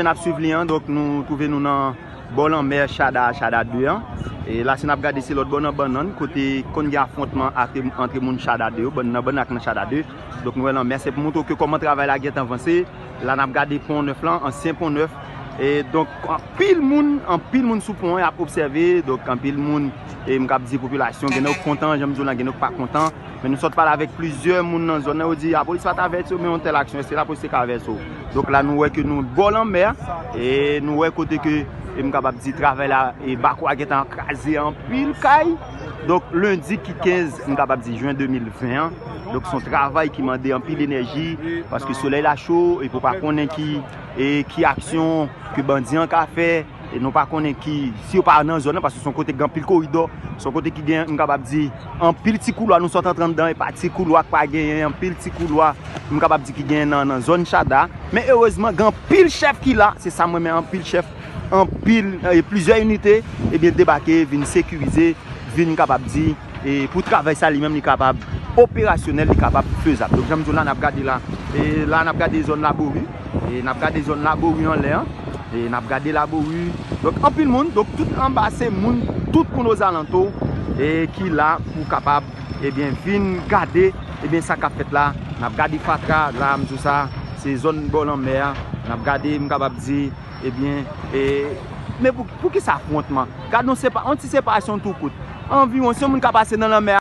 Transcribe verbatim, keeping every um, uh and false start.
N ap swiv li an, donk nou twouve nou nan bò lanmè Chada, Chada de an. E la, si n ap gade, se lòt bò nan bannann, kote konn gen afwontman ant, antre moun Chada de yo, bann nan bannann ak nan Chada de. Donk nou wè lanmè, se pou montre ke kòman travay la gentan vanse. La, n ap gade pon nèf lan, ansyen pon nèf. E donk, anpil moun, anpil moun sou pon an, y ap obsève. Donk, anpil moun, e m kab di popilasyon, gen nan yo kontan, jan m di w lan, gen nan yo pa kontan. Men nou sot pale avèk plizyè moun nan zòn nan, yo di lapolis pa t avèti yo, men yon tèl aksyon, èske lapolis te ka avèti yo? Donk la, nou wè ke nou bò lanmè, e nou wè kote ke, e m kapab di, travay la, e bako a gentan kraze anpil kay. Donk, lendi ki kenz, m kapab di, jen de mil ven an, donk, se yon travay ki mande anpil enèji, paske solèy la cho, epi w pa konnen ki, e ki aksyon ke bandi an ka fè, e nou pa konnen ki, si yo pa nan zòn nan, paske se yon kote ki gen anpil koridò, se yon kote ki gen, m kapab di, anpil ti koulwa, nou sot antre anndan, e pa ti koulwa k pa genyen, anpil ti koulwa, m kapab di, ki genyen nan, nan zòn Chada. Men erezman, gen anpil chèf ki la, se sa m renmen, anpil chèf, anpil, e plizyè inite, ebyen, debake, vin sekirize, vin kapab di, e pou travay sa li menm li kapab operasyonèl, li kapab fezab. Donk, jan m di w la, n ap gade la, e la, n ap gade zòn Labori, e n ap gade zòn Labori anlè an, e n ap gade Labori. Donk, anpil moun, donk, tout anba se moun, tout moun ozalantou, e ki la pou kapab, ebyen, vin gade, ebyen, sa k ap fèt la. N ap gade fatra, la, m di w sa, se zòn bò lanmè a. N ap gade, m kapab di, ebyen, e, men pou, pou ki sa afwontman? Gade yon sepa-, yon ti separasyon tou kout. Anviwon, si yon moun ka pase nan lanmè a,